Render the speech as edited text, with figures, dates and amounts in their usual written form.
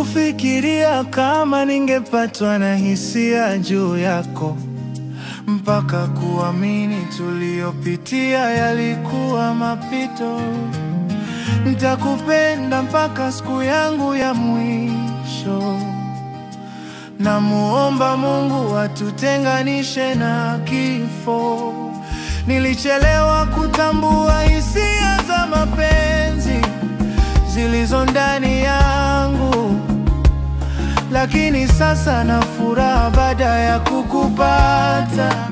Sikufikiria kama ningepatwa na hisia juu yako, mpaka kuamini tuliyopitia yalikuwa mapito. Nitakupenda mpaka siku yangu ya mwisho. Namuomba Mungu atutenganishe na kifo. Nilichelewa kutambua hisia za mapenzi zilizo ndani yangu, lakini sasa na furaha baada ya kukupata.